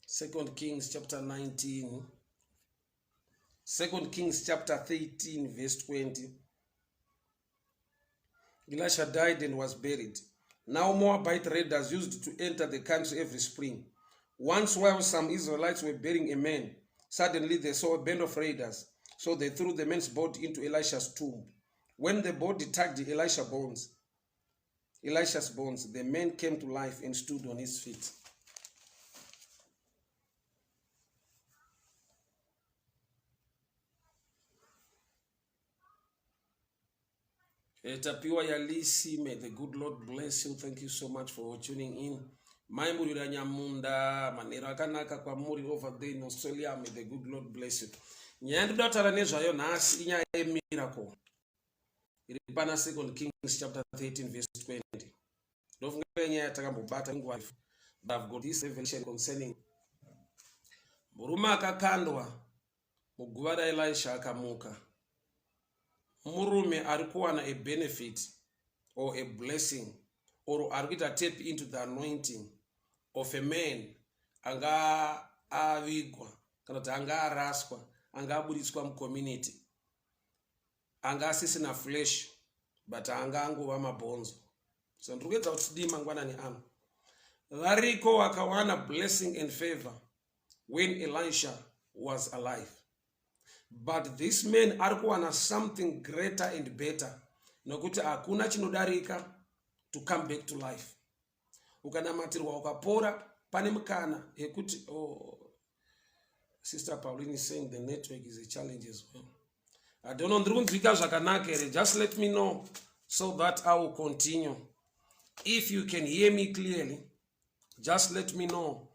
Second Kings chapter 19. Second Kings chapter 13 verse 20. Elisha died and was buried. Now Moabite raiders used to enter the country every spring. Once while some Israelites were burying a man, suddenly they saw a band of raiders. So they threw the man's body into Elisha's tomb. When the body touched Elisha bones, Elisha's bones, the man came to life and stood on his feet. Eh, Tapiwa Yalisi, may the good Lord bless you. Thank you so much for tuning in. Mai Murira Nyamunda, manero akanaka kwamuri over there in Australia. May the good Lord bless you. Nyaya ndinoda kutaura nezvayo nhasi inyaya yemiracle iri pana Second Kings chapter 13 verse 20. Ndofunga inyaya yatakambobata nguva refu. But I've got this revelation concerning murume akakandwa muguva raElisha akamuka. Murume ari kuwana a benefit or a blessing or ari kuita tap into the anointing of a man anga avigwa kana kuti anga araswa anga aburitswa mucommunity anga asisina flesh but anga angova mabhonzo so ndiri kuedza kuti tidii mangwanani ano variko vakawana blessing and favor when elisha was alive but this man ari kuwana something greater and better nokuti hakuna chinodarika to come back to life ukanamatirwa ukapora pane mukana yekuti oh, sister pauline is saying the network is a challenge as well i don't know ndiri kunzwika zvakanaka here just let me know so that i will continue if you can hear me clearly just let me know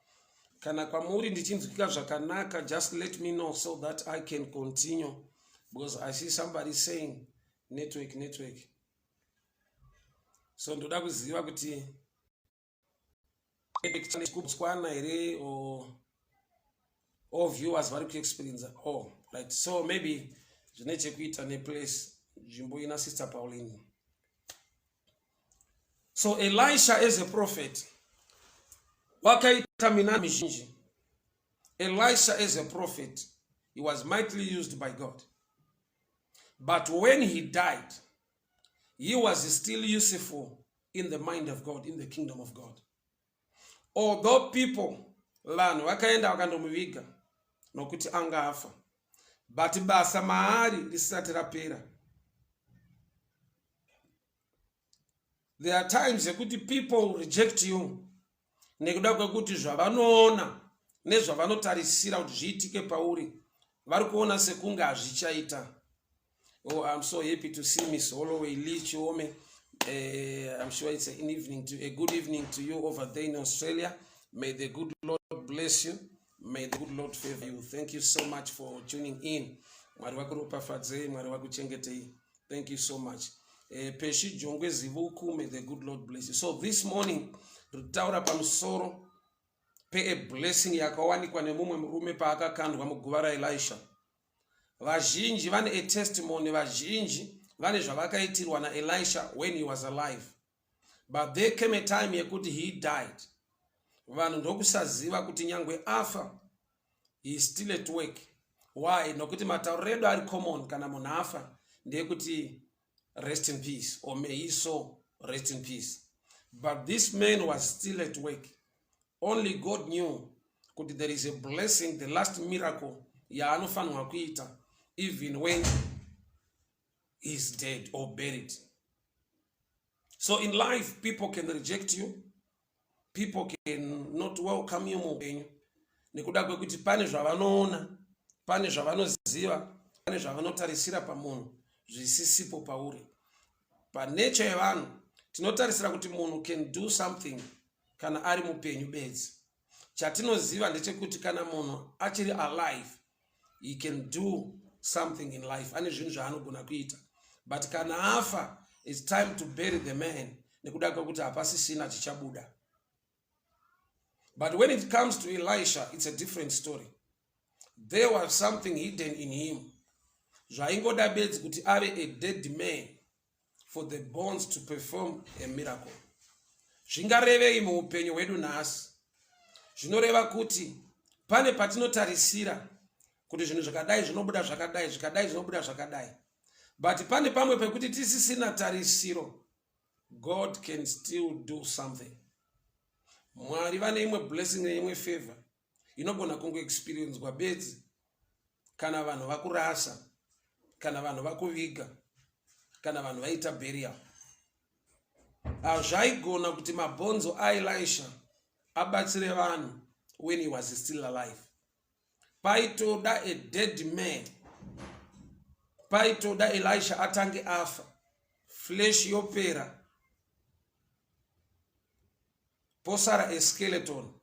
kana kwamuri ndichinzwika zvakanaka just let me know so that i can continue because i see somebody saying network network so ndoda kuziva kuti kubotswana here or all viewers vari kuexperience oh right so maybe zvine chekuita neplace nzvimbo ina sister pauline so elisha as a prophet wakaita mina mizhinji elisha as a prophet he was mightily used by god but when he died he was still useful in the mind of god in the kingdom of god although people vanhu vakaenda vakandomuviga nokuti anga afa but basa maari risati rapera there are times yekuti people reject you nekuda kwekuti zvavanoona nezvavanotarisira kuti zviitike pauri vari kuona sekunge hazvichaita oh i'm so happy to see miss holloway lee chiome uh, i'm sure it's an evening to, a good evening to you over there in australia may the good lord bless you may the good lord favor you thank you so much for tuning in mwari vakuropafadzei mwari vakuchengetei thank you so much eh, peshi jongwe zivuku may the good lord bless you so this morning ritaura pamusoro pe a blessing yakawanikwa nemumwe murume paakakandwa muguva raelisha vazhinji vane a testimony vazhinji vane zvavakaitirwa naelisha when he was alive but there came a time yekuti he died vanhu ndokusaziva kuti nyangwe afa he is still at work why nokuti matauriro edu ari common kana munhu afa ndeyekuti rest in peace or may he so rest in peace but this man was still at work only god knew kuti there is a blessing the last miracle yaanofanirwa kuita even when he is dead or buried so in life people can reject you people can not welcome you muupenyu nekuda kwekuti pane zvavanoona pane zvavanoziva pane zvavanotarisira pamunhu zvisisipo pauri panecha yevanhu tinotarisira kuti munhu can do something kana ari mupenyu bedzi chatinoziva ndechekuti kana munhu achiri alive he can do something in life ane zvinhu zvaanogona kuita but kana afa its time to bury the man nekuda kwekuti hapasisina chichabuda but when it comes to elisha it's a different story there was something hidden in him zvaingoda bedzi kuti ave a dead man for the bones to perform a miracle zvingarevei muupenyu hwedu nhasi zvinoreva kuti Pane patinotarisira kuti zvinhu zvakadai zvinobuda zvakadai, zvikadai zvinobuda zvakadai. But pane pamwe pekuti tisisina tarisiro, God can still do something. Mwari vane imwe blessing neimwe favor inogona kungoexperiencwa bedzi kana vanhu vakurasa, kana vanhu vakuviga, kana vanhu vaita burial. Hazvaigona kuti mabhonzo aElisha abatsire vanhu when he was still alive. Paitoda a dead man, paitoda Elisha atange afa, flesh yopera, posara a skeleton,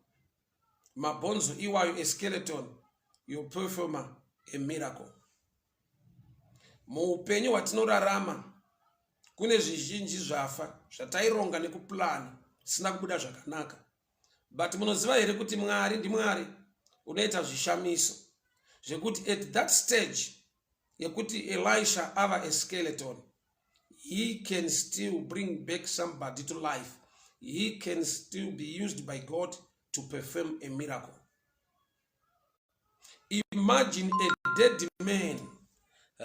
mabhonzo iwayo a skeleton yoperforma a miracle. Muupenyu hwatinorarama kune zvizhinji zvafa zvataironga nekuplana zvisina kubuda zvakanaka. But munoziva here kuti Mwari ndiMwari unoita zvishamiso zvekuti at that stage yekuti Elisha ava a skeleton, he can still bring back somebody to life. He can still be used by God to perform a miracle. Imagine a dead man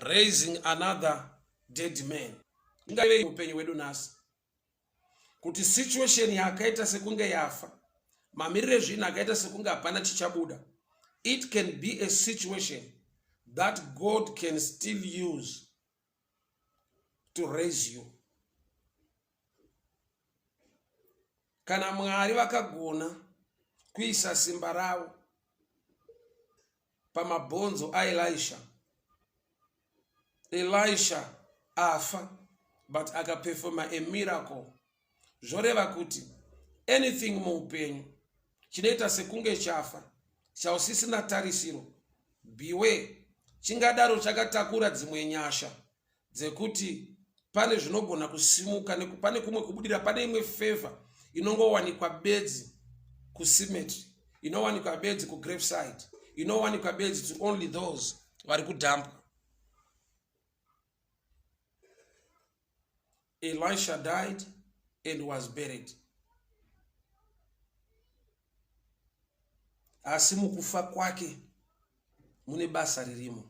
raising another dead man. Ingave upenyu hwedu nhasi kuti situation yakaita sekunge yafa, mamiriro ezvinhu akaita sekunge hapana chichabuda, it can be a situation that God can still use to raise you. Kana Mwari vakagona kuisa simba ravo pamabhonzo aElisha, Elisha afa but akaperforma a miracle, zvoreva kuti anything muupenyu chinoita sekunge chafa, chausisina tarisiro, beware, chingadaro chakatakura dzimwe nyasha dzekuti pane zvinogona kusimuka, pane kumwe kubudira, pane imwe favor inongowanikwa bedzi kucemetery, inowanikwa bedzi kugraveside, inowanikwa bedzi to only those vari kudhampwa. Elisha died and was buried. Asi mukufa kwake mune basa ririmo,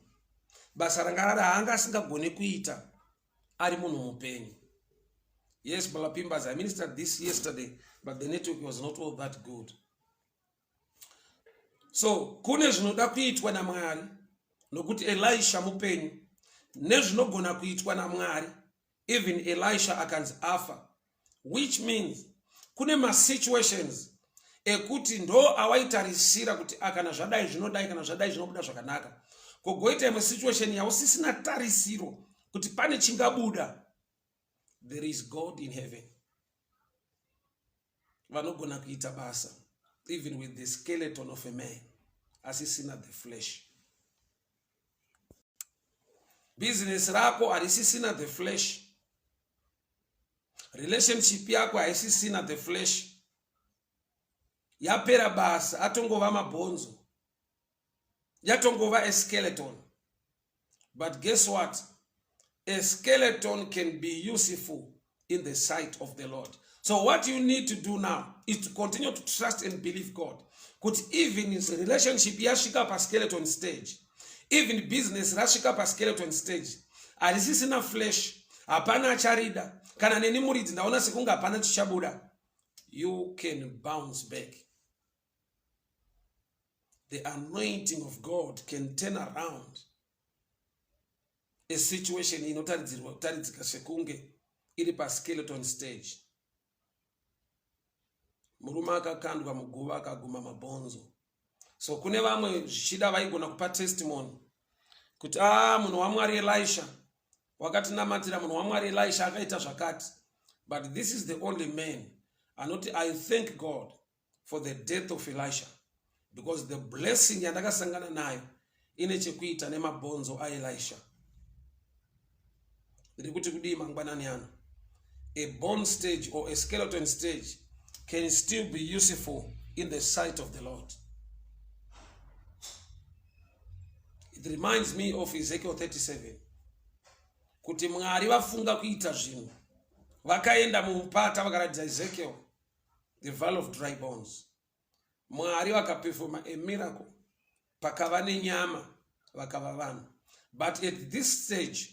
basa ranga raanga asingagone kuita ari munhu mupenyu. Yes, Balapimbas, I ministered this yesterday, but the network was not all that good. So kune zvinoda kuitwa naMwari nokuti Elisha mupenyu, nezvinogona kuitwa naMwari even Elisha akanzi afa, which means kune masituations ekuti ndo awaitarisira kuti akana zvadai zvinodai, kana zvadai zvinobuda zvakanaka, kogoita imwe situation yausisina tarisiro kuti pane chingabuda. There is God in heaven vanogona kuita basa even with the skeleton of a man asisina the flesh. Business rako harisisina the flesh, relationship yako haisisina the flesh, yapera basa, atongova mabhonzo, yatongova a skeleton. But guess what? A skeleton can be useful in the sight of the Lord. So what you need to do now is to continue to trust and believe God. Kuti even relationship yasvika paskeleton stage, even business rasvika paskeleton stage, harisisina flesh, hapana acharida, kana neni muridzi ndaona sekunge hapana chichabuda, you can bounce back. The anointing of God can turn around a situation inotaridzirwa kutaridzika sekunge iri paskeleton stage. Murume akakandwa muguva akaguma mabhonzo. So kune vamwe zvichida vaigona kupa testimony kuti munhu waMwari Elisha wakatinamatira, munhu waMwari Elisha akaita zvakati, but this is the only man anoti, I thank God for the death of Elisha, because the blessing yandakasangana nayo ine chekuita nemabhonzo aElisha. Ndiri kuti kudii mangwanani ano? A bone stage or a skeleton stage can still be useful in the sight of the Lord. It reminds me of Ezekiel 37, kuti Mwari vafunga kuita zvinhu, vakaenda mumupata vakaratidza Ezekiel the valley of dry bones. Mwari vakaperforma a miracle. Pakava nenyama, vakava vanhu. But at this stage,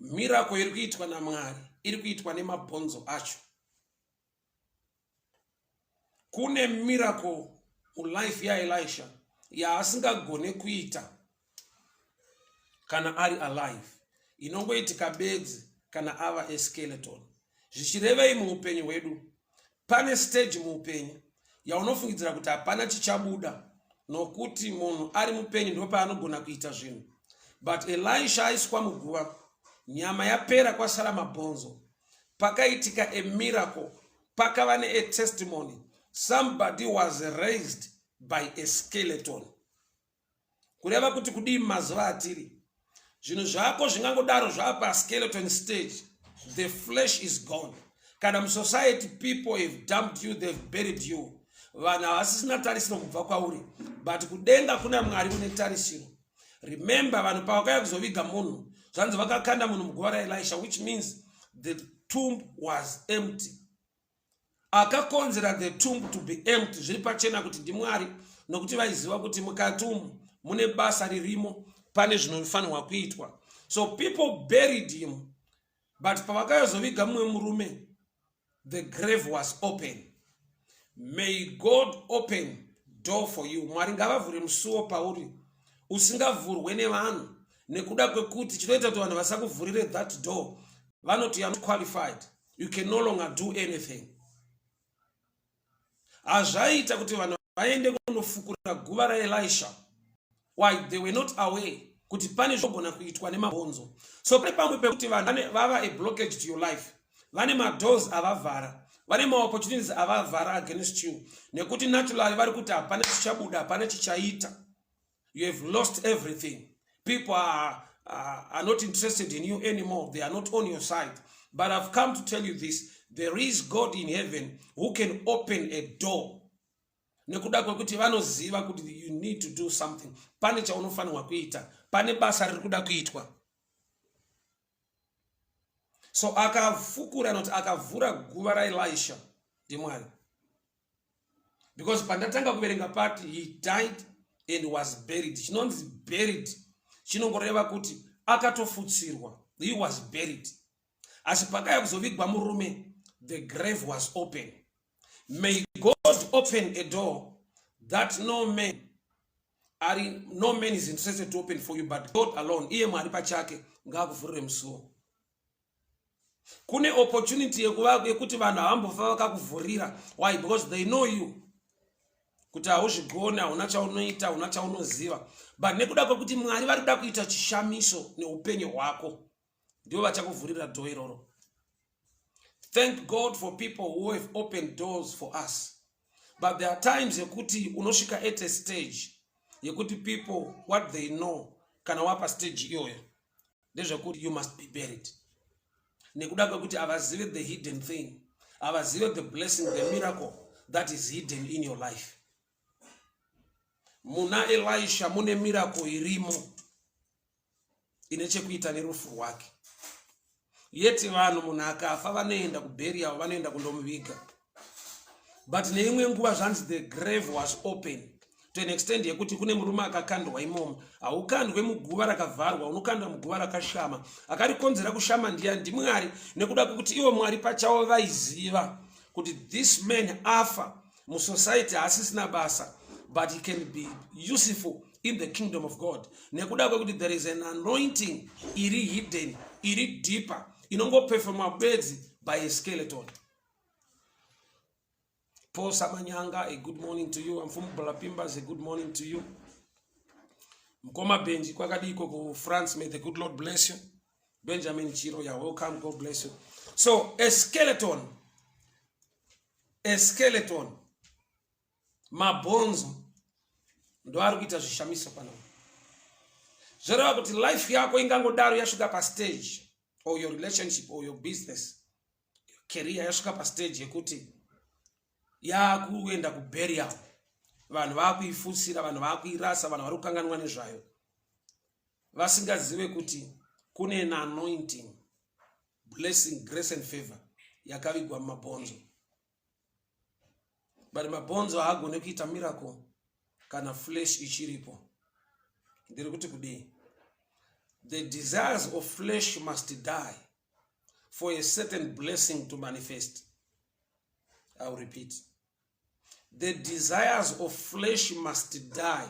miracle iri kuitwa naMwari iri kuitwa nemabhonzo acho. Kune miracle mulife yaElisha yaasingagone kuita kana ari alive, inongoitika bedzi kana ava a skeleton. Zvichirevei muupenyu hwedu? Pane stage muupenyu yaunofungidzira kuti hapana chichabuda, nokuti munhu ari mupenyu ndopaanogona kuita zvinhu. But Elisha aiswa muguva, nyama yapera, kwasara mabhonzo, pakaitika a miracle, pakava nea testimony. Somebody was raised by a skeleton. Kureva kuti kudii? Mazuva atiri, zvinhu zvako zvingangodaro zvapa skeleton stage, the flesh is gone. Kana musociety, people have dumped you, they've buried you, vanhu havasisina tarisiro kubva kwauri, but kudenga kuna Mwari kune tarisiro. Remember, vanhu pavakauya kuzoviga munhu, zvanzi vakakanda munhu muguva raElisha, which means the tomb was empty. Akakonzera the tomb to be empty, zviri pachena kuti ndiMwari, nokuti vaiziva kuti mukati umu mune basa ririmo, pane zvinofanirwa kuitwa. So people buried him, but pavakazoviga mumwe murume, the grave was open. May God open door for you. Mwari ngavavhure musuwo pauri usingavhurwe nevanhu, nekuda kwekuti chinoita kuti vanhu vasakuvhurire that door, vanoti you are not qualified, you can no longer do anything. Hazvaita kuti vanhu vaende kunofukura guva raElisha. Why? They were not aware kuti pane zvogona kuitwa nemabhonzo. So pane pamwe pekuti vanhu vava a blockage to your life, vane madoors avavhara, vane maopportunities avavhara against you, nekuti naturally vari kuti hapana chichabuda, hapana chichaita, you have lost everything, people are not interested in you anymore, they are not on your side. But I've come to tell you this: there is God in heaven who can open a door, nekuda kwekuti vanoziva kuti you need to do something, pane chaunofanirwa kuita, pane basa riri kuda kuitwa. So akafukura, noti akavhura guva raElisha ndiMwari, because pandatanga kuverenga pati he died and was buried. Chinonzi buried chinongoreva kuti akatofutsirwa, he was buried. Asi pakaya kuzovigwa murume, the grave was open. May God open a door that no man ari no man is interested to open for you but God alone. Iye Mwari pachake ngaakuvhurire musuwo. Kune opportunity yekuti vanhu havambofa vakakuvhurira. Why? Because they know you kuti hauzvigoni, hauna chaunoita, hauna chaunoziva. But nekuda kwekuti Mwari vari kuda kuita chishamiso neupenyu hwako, ndivo vachakuvhurira door iroro. Thank God for people who have opened doors for us, but there are times yekuti unosvika at a stage yekuti people, what they know kana wapa stage iyoyo ndezvekuti you must be buried, nekuda kwekuti havazive the hidden thing, havazive the blessing, the miracle that is hidden in your life. Muna Elisha mune miracle irimo ine chekuita nerufu rwake. Yeti vanhu, munhu akafa, vanoenda kuburial, vanoenda kundomuviga. But neimwe nguva zvanzi the grave was open to an extent yekuti kune murume akakandwa imomo. Haukandwe muguva rakavharwa, unokandwa muguva rakashama. Akarikonzera kushama ndiani? NdiMwari, nekuda kwekuti ivo Mwari pachavo vaiziva kuti this man afa, musociety haasisina basa, but he can be useful in the kingdom of God, nekuda kwekuti there is an anointing iri hidden, iri deeper, inongoperforma bedzi by a skeleton. Paul Samanyanga, a good morning to you. Amfumu Balapimbas, a good morning to you. Mkoma Benji, kwakadiko ku France, may the good Lord bless you. Benjamin Chiro, you're welcome, God bless you. So a skeleton, a skeleton, mabhonzo ndo ari kuita zvishamiso panapa. Zvoreva kuti life yako ingangodaro yasvika pastage, or your relationship or your business, career yasvika pastage yekuti yakuenda kuburial, vanhu vaakuifutsira, vanhu vaakuirasa, vanhu vari kukanganwa nezvayo, vasingazive kuti kune an anointing, blessing, grace and favor yakavigwa mumabhonzo. But mabhonzo haagone kuita miracle. kana flesh ichiripo. Ndiri kuti kudii? The desires of flesh must die for a certain blessing to manifest. I will repeat. The desires of flesh must die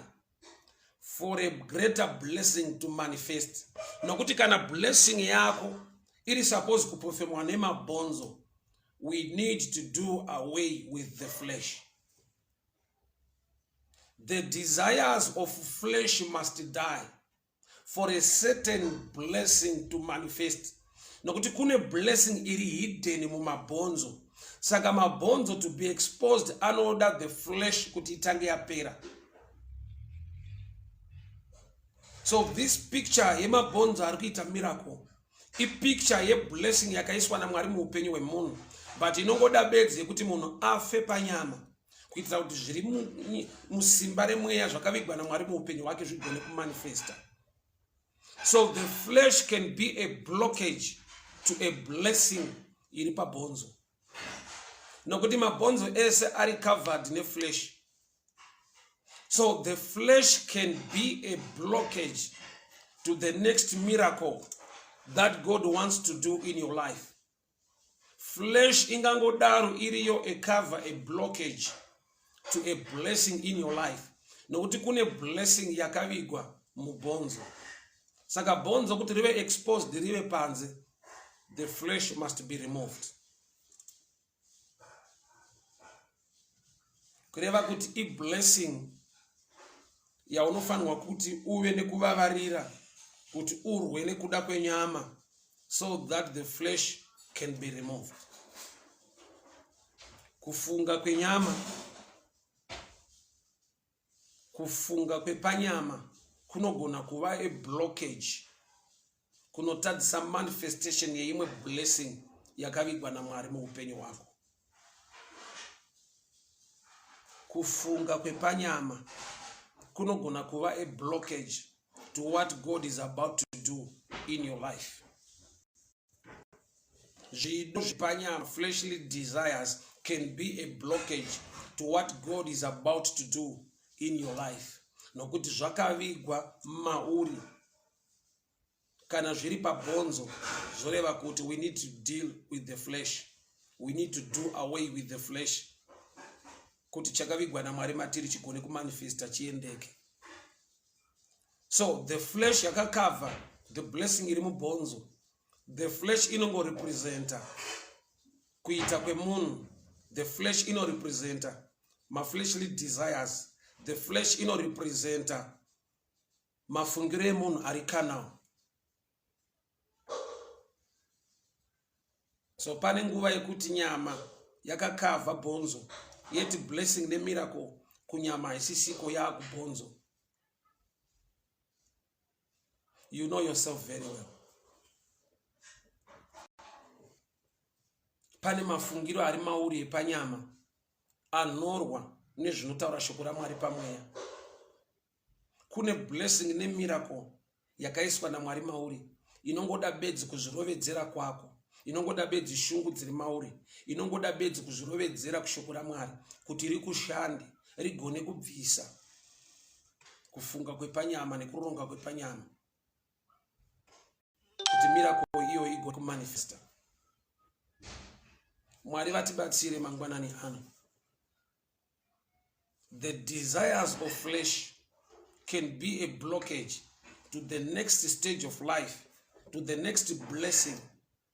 for a greater blessing to manifest. Nokuti kana blessing yako iri supposed kupofemwa nemabhonzo, we need to do away with the flesh. The desires of flesh must die for a certain blessing to manifest. Nokuti kune blessing iri hidden mumabhonzo. Saka mabhonzo to be exposed anoda the flesh kuti itange yapera. So this picture yemabhonzo ari kuita miracle ipicture yeblessing yakaiswa naMwari muupenyu hwemunhu, but inongoda bedzi yekuti munhu afe panyama kuitira kuti zviri musimba remweya zvakavigwa naMwari muupenyu hwake zvigone kumanifesta. So the flesh can be a blockage to a blessing iri pabhonzo, nokuti mabhonzo ese ari covered neflesh. So the flesh can be a blockage to the next miracle that God wants to do in your life. Flesh ingangodaro iriyo a cover, a blockage to a blessing in your life, nokuti kune blessing yakavigwa mubhonzo. Saka bhonzo kuti rive exposed, rive panze, the flesh must be removed. Kureva kuti iblessing yaunofanirwa kuti uve nekuvavarira kuti urwe nekuda kwenyama so that the flesh can be removed. Kufunga kwenyama, kufunga kwepanyama kunogona kuva a blockage kunotadzisa manifestation yeimwe blessing yakavigwa naMwari muupenyu hwako. Kufunga kwepanyama kunogona kuva a blockage to what God is about to do in your life. Zvido zvepanyama, fleshly desires, can be a blockage to what God is about to do in your life, nokuti zvakavigwa mauri. Kana zviri pabhonzo zvoreva kuti we need to deal with the flesh, we need to do away with the flesh kuti chakavigwa naMwari matiri chigone kumanifesta chiendeke. So the flesh yakakava the blessing iri mubhonzo. The flesh inongorepresenta kuita kwemunhu. The flesh inorepresenta mafleshly desires. The flesh inorepresenta mafungiro emunhu ari carnal. So pane nguva yekuti nyama yakakavha bhonzo, yet blessing nemiracle kunyama haisisiko, yaakubhonzo. You know yourself very well. Pane mafungiro ari mauri epanyama anorwa nezvinotaura shoko raMwari pamweya. Kune blessing nemiracle yakaiswa naMwari mauri, inongoda bedzi kuzvirovedzera kwako, inongoda bedzi shungu dziri mauri, inongoda bedzi kuzvirovedzera kushoko raMwari kuti rikushande, rigone kubvisa kufunga kwepanyama nekuronga kwepanyama kuti miracle iyo igone kumanifesta. Mwari vatibatsire mangwanani ano. The desires of flesh can be a blockage to the next stage of life, to the next blessing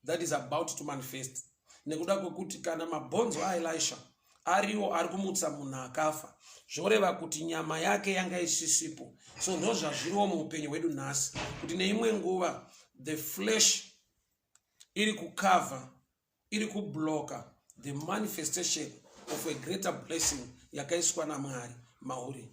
that is about to manifest. Nekuda kwekuti kana mabhonzo aElisha ariwo ari kumutsa munhu akafa, zvoreva kuti nyama yake yanga isisipo. So ndozvazviriwo muupenyu hwedu nhasi, kuti neimwe nguva the flesh iri kukavha, iri kubloka the manifestation of a greater blessing yakaiswa naMwari mauri.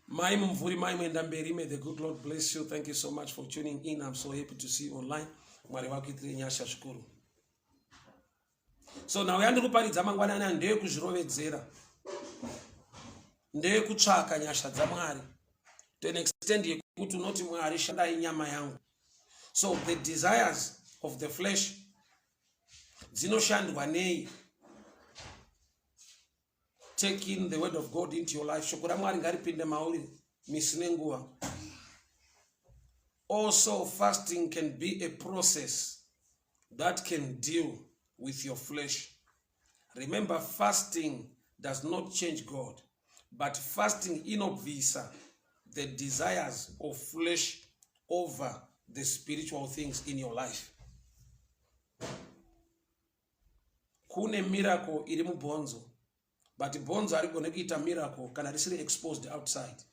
Mai Mumvuri, Mai Mwenda Mberi, may the good Lord bless you. Thank you so much for tuning in. I'm so happy to see you online. Mwari vakuitire nyasha zvikuru. So nhau yandiri kuparidza mangwanani ano ndeyekuzvirovedzera, ndeyekutsvaka nyasha dzaMwari to an extent yekuti unoti Mwari shandai nyama yangu. So the desires of the flesh dzinoshandwa nei? Take in the word of God into your life. Shoko raMwari ngaripinde mauri misi nenguva. Also, fasting can be a process that can deal with your flesh. Remember, fasting does not change God, but fasting inobvisa the desires of flesh over the spiritual things in your life. Kune miracle iri mubhonzo, but bhonzo harigone kuita miracle kana risiri exposed outside.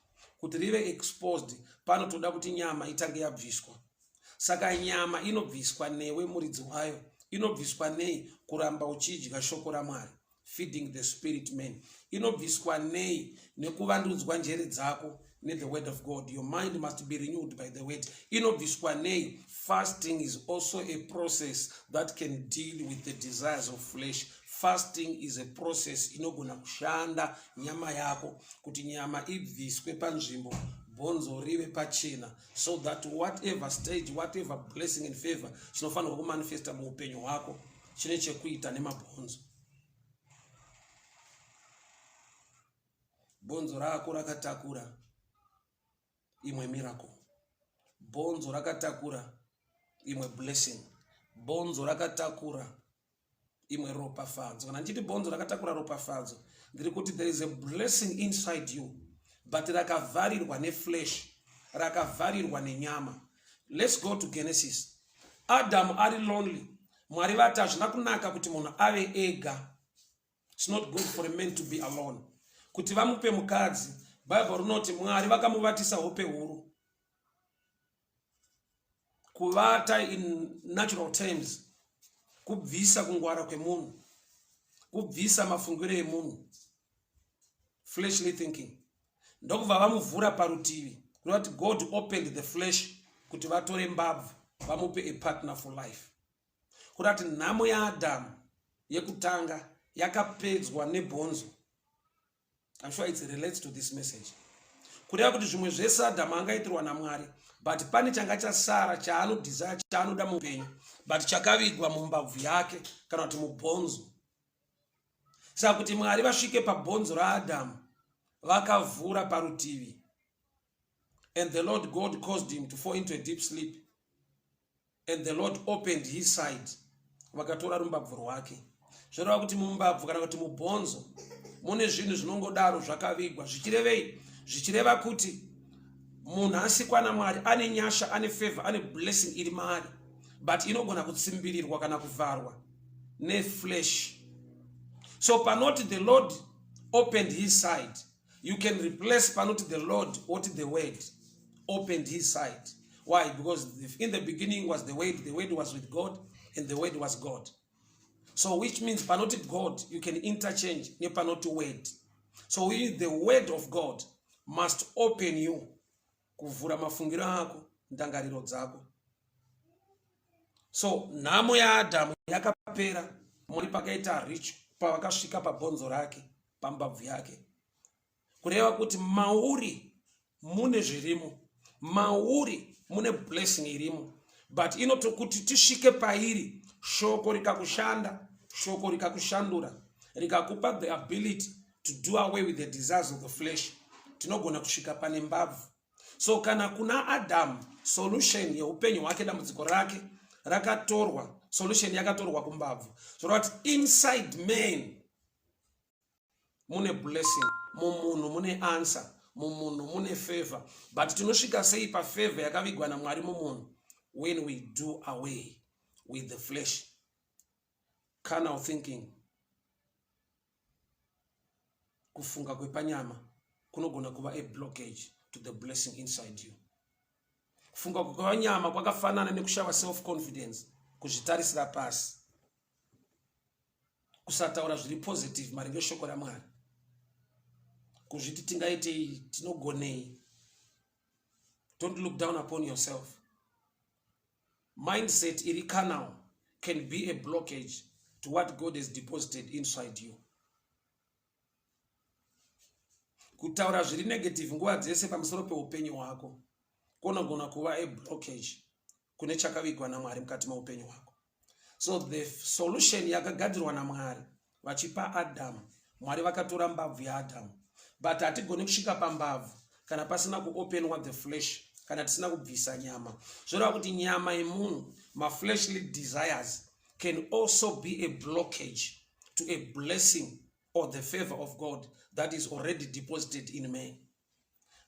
Kuti rive exposed panotoda kuti nyama itange yabviswa. Saka nyama inobviswa newe muridzi wayo. Inobviswa nei? Kuramba uchidya shoko raMwari, feeding the spirit man. Inobviswa nei? Nekuvandudzwa njere dzako nethe word of God. Your mind must be renewed by the word. Inobviswa nei? Fasting is also a process that can deal with the desires of flesh. Fasting is a process inogona kushanda nyama yako kuti nyama ibviswe panzvimbo, bhonzo rive pachena, so that whatever stage, whatever blessing and favor chinofanirwa kumanifesta muupenyu hwako chine chekuita nemabhonzo. Bhonzo rako rakatakura imwe miracle, bhonzo rakatakura imwe blessing, bhonzo rakatakura imwe ropafadzo. Kana ndichiti bhonzo rakatakura ropafadzo, ndiri kuti there is a blessing inside you, but rakavharirwa neflesh, rakavharirwa nenyama. Let's go to Genesis. Adamu ari lonely. Mwari vati hazvina kunaka kuti munhu ave ega. It's not good for a man to be alone. Kuti vamupe mukadzi, Bible rinoti Mwari vakamuvatisa hope huru. Kuvata in natural terms kubvisa kungwara kwemunhu, kubvisa mafungiro emunhu, fleshly thinking. Ndokubva vamuvhura parutivi, kureva kuti God opened the flesh kuti vatore mbabvu vamupe a partner for life. Kureva kuti nhamo yaAdhamu yekutanga yakapedzwa nebhonzo. I'm sure it relates to this message. Kureva kuti zvimwe zvese Adhamu angaitirwa naMwari, but pane changa chasara chaanodesire, chaanoda muupenyu, but chakavigwa mumbabvu yake kana kuti mubhonzo. Saka kuti Mwari vasvike pabhonzo raAdhamu, vakavhura parutivi. And the Lord God caused him to fall into a deep sleep. And the Lord opened his side, vakatora rumbabvu rwake. Zvoreva kuti mumbabvu kana kuti mubhonzo mune zvinhu zvinongodaro zvakavigwa. Zvichirevei? Zvichireva kuti munhu asikwa naMwari ane nyasha, ane favor, ane blessing iri maari, but inogona kutsimbirirwa kana kuvharwa neflesh. So panoti the Lord opened his side, you can replace panoti the Lord what the word opened his side. Why? Because in the beginning was the word, the word was with God, and the word was God. So which means panoti God you can interchange nepanoti word. So the word of God must open you, kuvhura mafungiro ako, ndangariro dzako. So nhamo yaAdhamu yakapera Mwari pakaita rich, pavakasvika pabhonzo rake, pambabvu yake. Kureva kuti mauri mune zvirimo, mauri mune blessing irimo, but inotokuti tisvike pairi, shoko rikakushanda, shoko rikakushandura, rikakupa the ability to do away with the desires of the flesh, tinogona kusvika pane mbabvu. So kana kuna Adamu, solution yeupenyu hwake, dambudziko rake rakatorwa, solution yakatorwa kumbabvu. Zvoreva kuti inside man mune blessing, mumunhu mune answer, mumunhu mune favor. But tinosvika sei pafavor yakavigwa naMwari mumunhu? When we do away with the flesh, carnal thinking, kufunga kwepanyama kunogona kuva a blockage to the blessing inside you. Kufunga kwepanyama kwakafanana nekushava self confidence, kuzvitarisira pasi, kusataura zviri positive maringe shoko raMwari, kuzviti tingaitei, tinogonei. Don't look down upon yourself. Mindset iri carnal can be a blockage to what God has deposited inside you. Kutaura zviri negative nguva dzese pamusoro peupenyu hwako kunogona kuva a blockage kune chakavigwa naMwari mukati meupenyu hwako. So the solution yakagadzirwa naMwari vachipa Adamu Mwari vakatora mbabvu yaAdhamu. But hatigoni kusvika pambabvu kana pasina kuopenwa the flesh, kana tisina kubvisa nyama. Zvoreva kuti nyama yemunhu, mafleshly desires can also be a blockage to a blessing or the favor of God that is already deposited in man.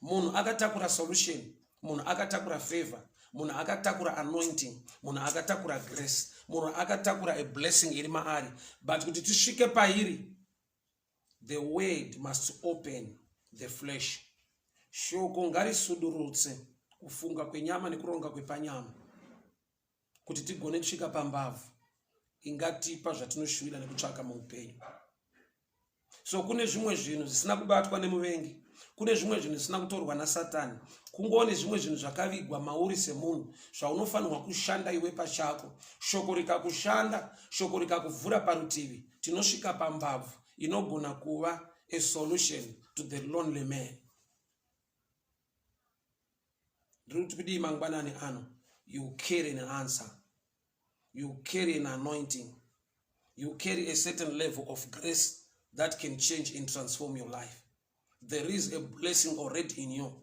Munhu akatakura solution, munhu akatakura favor, munhu akatakura anointing, munhu akatakura grace, munhu akatakura a blessing iri maari. But kuti tisvike pairi, the word must open the flesh. Shoko ngarisudurutse kufunga kwenyama nekuronga kwepanyama kuti tigone kusvika pambavhu ingatipa zvatinoshuvira nekutsvaka muupenyu. So kune zvimwe zvinhu zvisina kubatwa nemuvengi, kune zvimwe zvinhu zvisina kutorwa nasatani, kungove nezvimwe zvinhu zvakavigwa mauri semunhu zvaunofanirwa kushanda iwe pachako. Shoko rikakushanda, shoko rikakuvhura parutivi, tinosvika pambabvu inogona kuva a solution to the lonely man. Ndiri kuti kudii mangwanani ano? You carry an answer, you carry an anointing, you carry a certain level of grace that can change and transform your life. There is a blessing already in you.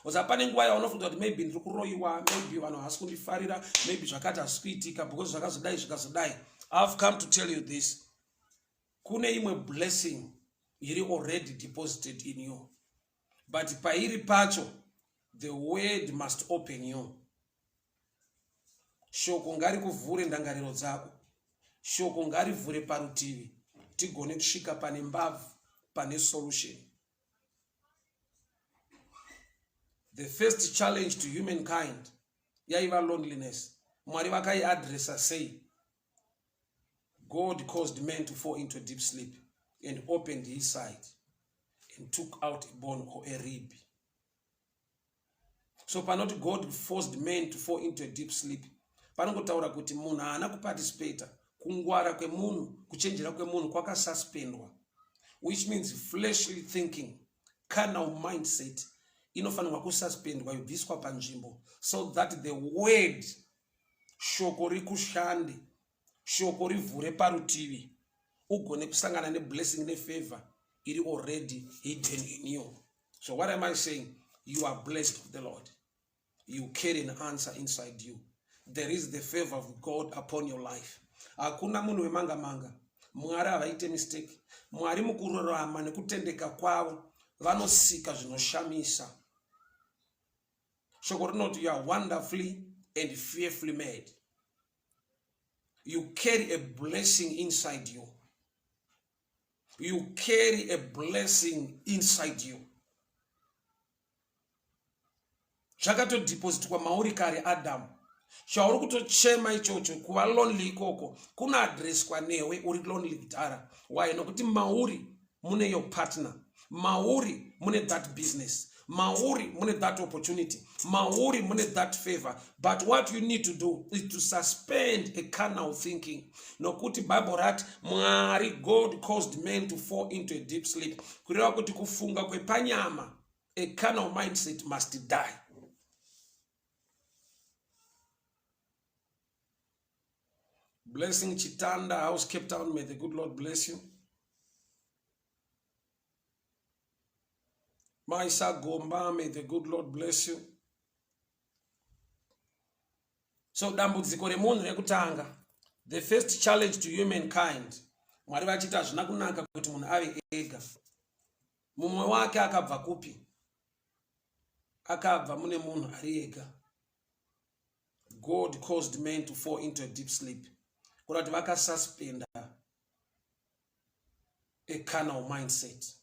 Oza pane nguva yaunofunga kuti maybe ndiri kuroyiwa, maybe vanhu havasi kundifarira, maybe zvakati hazvisi kuitika because zvakazodai zvikazodai. I've come to tell you this. Kune imwe blessing iri already deposited in you, but pairi pacho the word must open you. Shoko ngarikuvhure ndangariro dzako, shoko ngarivhure parutivi, tigone kusvika pane mbabvu, pane solution. The first challenge to humankind yaiva loneliness. Mwari vakaiadressa sei? God caused man to fall into a deep sleep and opened his side and took out a bone or a rib. So panoti God forced man to fall into a deep sleep, panongotaura kuti munhu haana kuparticipata. Kungwara kwemunhu, kuchenjera kwemunhu kwakasuspendwa, which means fleshly thinking, carnal mindset inofanirwa kususpendwa, yobviswa panzvimbo, so that the word, shoko rikushande, shoko rivhure parutivi, ugone kusangana neblessing nefavor iri already hidden in you. So what am I saying? You are blessed of the Lord. You carry an answer inside you. There is the favor of God upon your life. Hakuna munhu wemanga manga. Mwari havaite mistake. Mwari mukururama nekutendeka kwavo vanosika zvinoshamisa. Shoko rinoti you are wonderfully and fearfully made. You carry a blessing inside you. You carry a blessing inside you. Zvakatodepositwa mauri kare Adamu. Chauri kutochema ichocho kuva lonely ikoko kunoadreswa newe uri lonely kudhara. Why? Nokuti mauri mune your partner, mauri mune that business, mauri mune that opportunity, mauri mune that favor. But what you need to do is to suspend a carnal thinking. Nokuti Bible rati Mwari, God caused men to fall into a deep sleep. Kureva kuti kufunga kwepanyama, a carnal mindset must die. Blessing Chitanda, House Cape Town, may the good Lord bless you. Maisa Gomba, may the good Lord bless you. So dambudziko remunhu rekutanga, the first challenge to humankind, Mwari vachiti hazvina kunaka kuti munhu ave ega. Mumwe wake akabva kupi? Akabva mune munhu ari ega. God caused men to fall into a deep sleep. Kurati vakasuspenda a carnal mindset.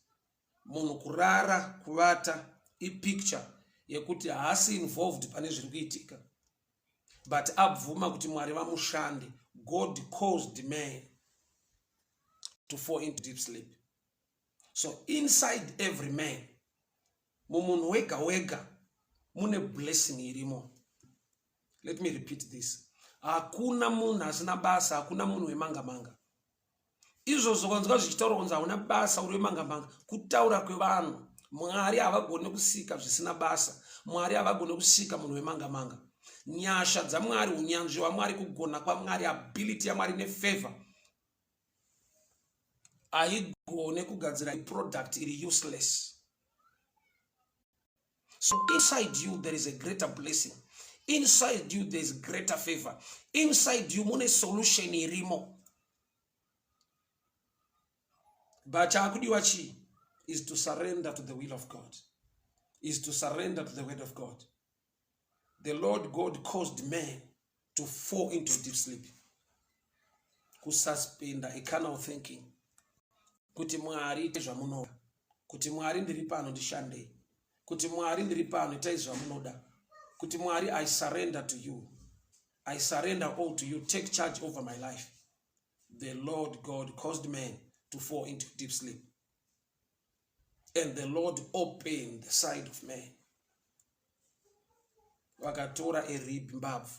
Munhu kurara, kuvata ipicture yekuti haasi involved pane zviri kuitika, but abvuma kuti Mwari vamushande. God caused man to fall into deep sleep. So inside every man, mumunhu wega wega mune blessing irimo. Let me repeat this. Hakuna munhu asina basa, hakuna munhu wemanga manga. Izvozvo kwanzwa zvichitaura kunzi hauna basa, uri wemanga manga, kutaura kwevanhu. Mwari havagone kusika zvisina basa. Mwari havagone kusika munhu wemanga manga. Nyasha dzaMwari, unyanzvi hwaMwari, kugona kwaMwari, ability yaMwari nefavor. Haigone kugadzira product iri useless. So inside you there is a greater blessing. Inside you there is greater favor. Inside you mune solution irimo. But chaakudiwa chii is to surrender to the will of God. Is to surrender to the word of God. The Lord God caused man to fall into deep sleep. Kususpenda a carnal thinking. Kuti Mwari ite zvamunoda. Kuti Mwari ndiri pano ndishandei. Kuti Mwari ndiri pano itai zvamunoda. Kuti Mwari I surrender to you. I surrender all to you. Take charge over my life. The Lord God caused man to fall into deep sleep. And the Lord opened the side of man. Vakatora a rib mbabvu.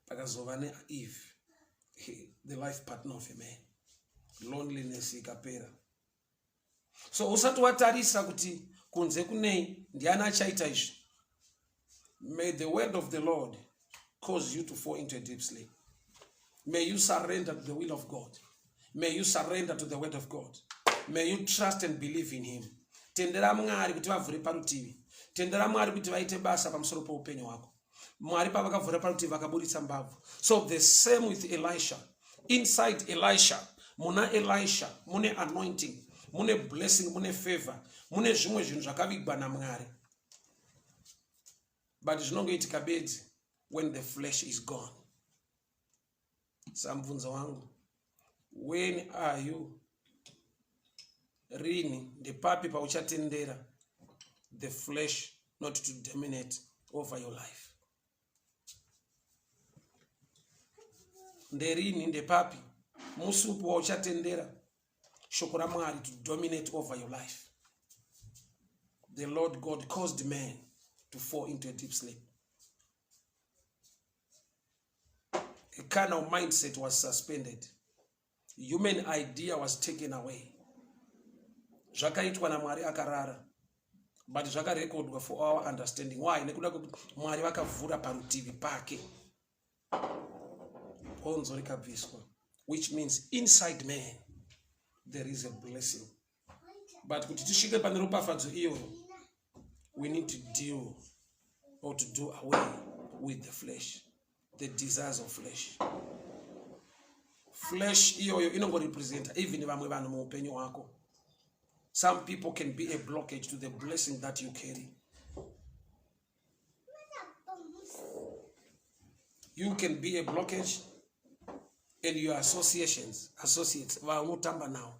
Pakazova neEve, the life partner of a man. Loneliness ikapera. So usati watarisa kuti kunze kunei ndiani achaita izvi. May the word of the Lord cause you to fall into a deep sleep. May you surrender to the will of God. May you surrender to the word of God. May you trust and believe in him. Tendera Mwari kuti vavhure parutivi. Tendera Mwari kuti vaite basa pamusoro poupenyu hwako. Mwari pavakavhura parutivi vakaburitsa mbabvu. So the same with Elisha. Inside Elisha, muna Elisha mune anointing, mune blessing, mune favor, mune zvimwe zvinhu zvakavigwa naMwari. But zvinongoitika bedzi when the flesh is gone. Samubvunzo wangu, when are you rini ndepapi pauchatendera the flesh not to dominate over your life? Nderini ndepapi musi upi wauchatendera shoko raMwari to dominate over your life? The Lord God caused man to fall into a deep sleep. A carnal mindset was suspended. Human idea was taken away. Zvakaitwa naMwari akarara, but zvakarekodwa for our understanding. Why? Nekuda kwekuti Mwari vakavhura parutivi pake, bhonzo rikabviswa, which means inside man there is a blessing. But kuti tisvike pane ropafadzo iyoyo, we need to deal or to do away with the flesh, the desires of flesh. Flesh iyoyo inongorepresenta even vamwe vanhu muupenyu hwako. Some people can be a blockage to the blessing that you carry. You can be a blockage, and your associations, associates vaunotamba now,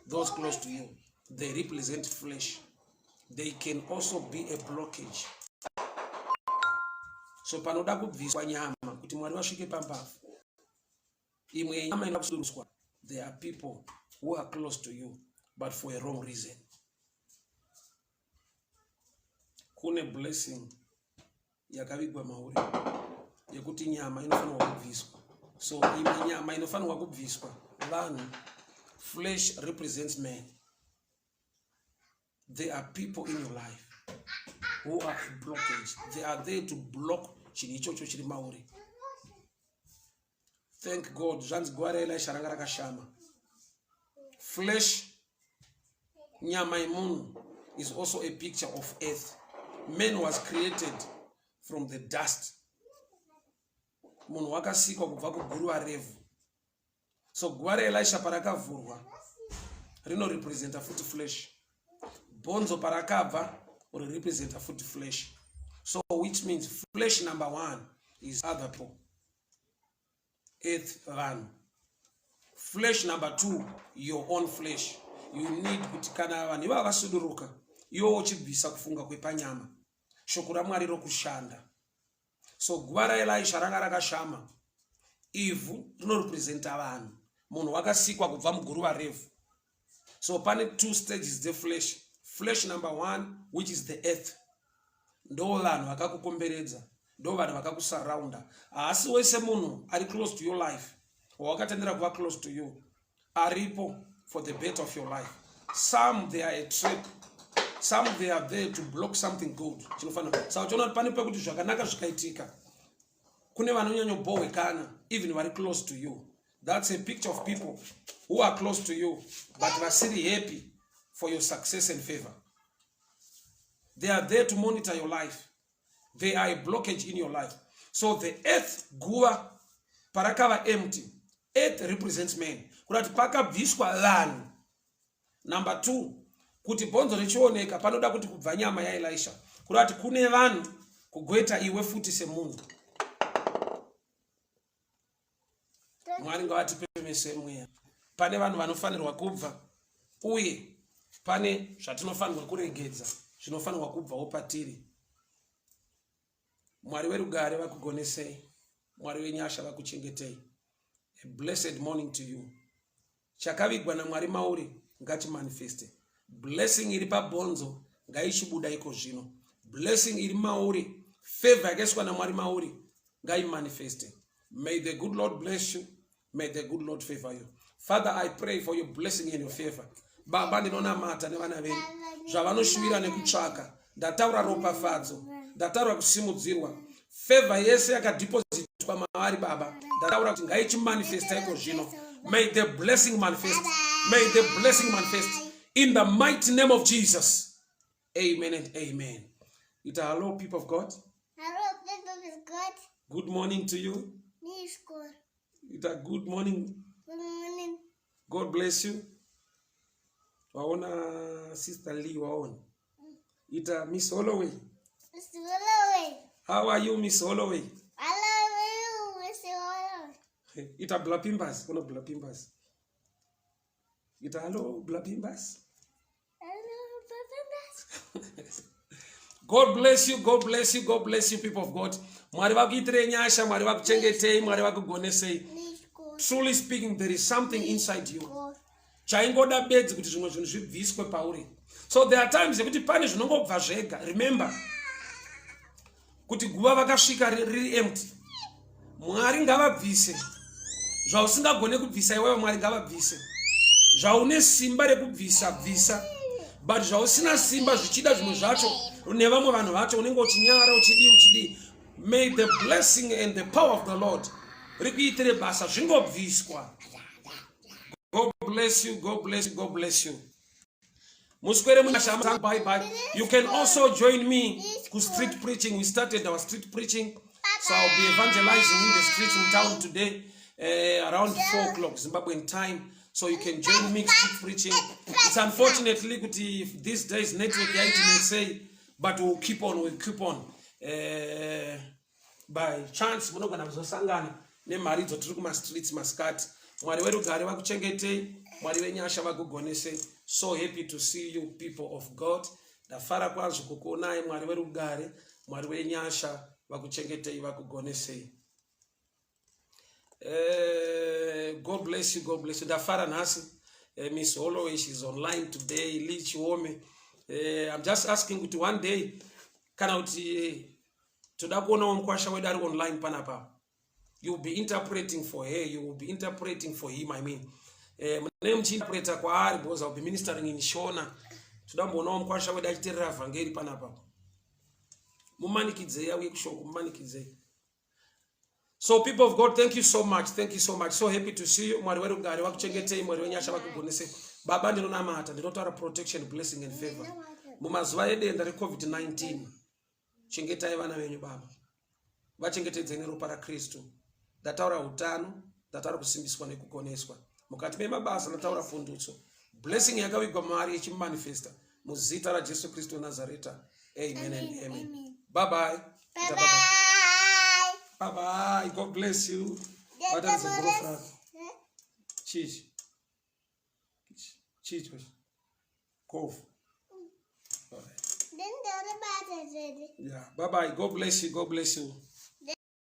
those close to you, they represent flesh. They can also be a blockage. So panoda kubviswa nyama kuti Mwari vasvike pambavhu. Imwe nyama inoda kusuruswa. There are people who are close to you but for a wrong reason. Kune blessing yakavigwa mauri yekuti nyama inofanirwa kubviswa. So imwe nyama inofanirwa kubviswa vanhu. Flesh represents man. There are people in your life who are a blockage. They are there to block chinhu ichocho chiri mauri. Thank God, zvanzi guva raElisha ranga rakashama. Flesh, nyama yemunhu, is also a picture of earth. Man was created from the dust. Munhu wakasikwa kubva kuguruva revhu. So guva raElisha parakavhurwa rinorepresenta futi flesh. Bhonzo parakabva rirepresenta futi flesh. So which means flesh number one is other people, earth, vanhu. Flesh number two, your own flesh. You need kuti kana vanhu ivava vasuduruka, iwe uchibvisa kufunga kwepanyama, shoko raMwari rokushanda. So guva raElisha ranga rakashama. Ivhu rinorepresenta vanhu. Munhu wakasikwa kubva muguruva revhu. So pane two stages dzeflesh. Flesh number one, which is the earth, ndo vanhu vakakukomberedza, ndo vanhu vakakusaraunda. Haasi wese munhu ari close to your life wawakatendera kuva close to you aripo for the better of your life. Some, they are a trap. Some, they are there to block something good chinofanira. Saka uchiona kuti pane pekuti zvakanaka zvikaitika, kune vanonyanyobhohwekana, even vari close to you. That's a picture of people who are close to you but vasiri happy for your success and favor. They are there to monitor your life. They are a blockage in your life. So the earth, guva parakava empty, earth represents man, kuda kuti pakabviswa vanhu. Number 2, kuti bhonzo richioneka panoda kuti kubva nyama yaElisha, kuda kuti kune vanhu kugoita iwe futi semunhu. Mwari ngavatipe meso emweya. Pane vanhu vanofanirwa kubva, uye pane zvatinofanirwa kuregedza zvinofanirwa kubvawo patiri. Mwari werugare vakugonesei, Mwari wenyasha vakuchengetei. A blessed morning to you. Chakavigwa naMwari mauri ngachimanifeste. Blessing iri pabhonzo ngaichibuda iko zvino. Blessing iri mauri, favor yakaiswa naMwari mauri ngaimanifeste. May the good Lord bless you. May the good Lord favor you. Father, I pray for your blessing and your favor. Baba, ndinonamata nevana venyu zvavanoshuvira nekutsvaka. Ndataura ropafadzo, ndataura kusimudzirwa, favor yese yakadhipositwa mavari. Baba, ndataura kuti ngaichimanifesta iko zvino. May the blessing manifest. May the blessing manifest in the mighty name of Jesus. Amen and amen. Ita hello, people of God. Hello, people of God. Good morning to you. Nishkor. Ita good morning. Good morning. God bless you. Waona Sister Lee, waona. Ita Miss Holloway. Miss Holloway. How are you, Miss Holloway? I love you, Miss Holloway. Ita Blapimbas, una Blapimbas. Ita hello, Blapimbas. Hello, Blapimbas. God bless you, God bless you, God bless you, people of God. Mwari vakuitirei nyasha, Mwari vakuchengetei, Mwari vakugonesei. Nishkor. Truly speaking, there is something inside you. Nishkor. Chaingoda bedzi kuti zvimwe zvinhu zvibviswe pauri. So there are times yekuti pane zvinongobva zvega. Remember kuti guva vakasvika riri empty. Mwari ngavabvise zvausingagone kubvisa iwewe. Mwari ngavabvise zvaune simba rekubvisa, bvisa, but zvausina simba, zvichida zvimwe zvacho nevamwe vanhu vacho unenge uchinyara, uchidii, uchidii. May the blessing and the power of the Lord rikuitire basa, zvingobviswa. God bless you, God bless you, God bless you. Muswere munyasha. Bye bye. You can also join me ku street preaching. We started our street preaching, so I'll be evangelizing in the streets in town today around 4 o'clock Zimbabwean time, so you can join me street preaching. It's unfortunately kuti these days network yaitinetsei, but we'll keep on, we'll keep on. By chance munogona kuzosangana nemharidzo tiri kumastreets masikati. Mwari werugare vakuchengetei, Mwari venyasha vakugonesei. So happy to see you, people of God. Ndafara kwazvo kukuonai. Mwari werugare, Mwari wenyasha vakuchengetei, vakugonesei. God bless you, God bless you. Ndafara nhasi. Miss Holloway, she's online today. Lee Chiome. I'm just asking kuti one day kana kuti toda kuonawo mukwasha wedu ari online panapa. You will be interpreting for her, you will be interpreting for him, I mean, munenge muchiinterpreta kwaari because I will be ministering in Shona. Toda kumboonawo mukwasha wedu achiteerera vhangeri panapa. Mumanikidzei auye kushoko, mumanikidzei. So people of God, thank you so much, thank you so much. So happy to see you. Mwari werugare vakuchengetei, Mwari wenyasha vakugonesei. Baba, ndinonamata, ndinotaura protection, blessing and favor mumazuva edenda reCOVID-19. Chengetai vana venyu, Baba, vachengetedzei neropa raKristu. Ndataura utano, ndataura kusimbiswa nekugoneswa mukati memabasa, ndataura pundutso, blessing yakavigwa maari ichimanifesta muzita raJesu Kristu weNazareta. Amen and amen. Bye bye. Bye bye. Bye. Bye bye. God bless you. Vataridze gorofu. Chichi chichi golf. Then the other Yeah, bye bye. God bless you, God bless you.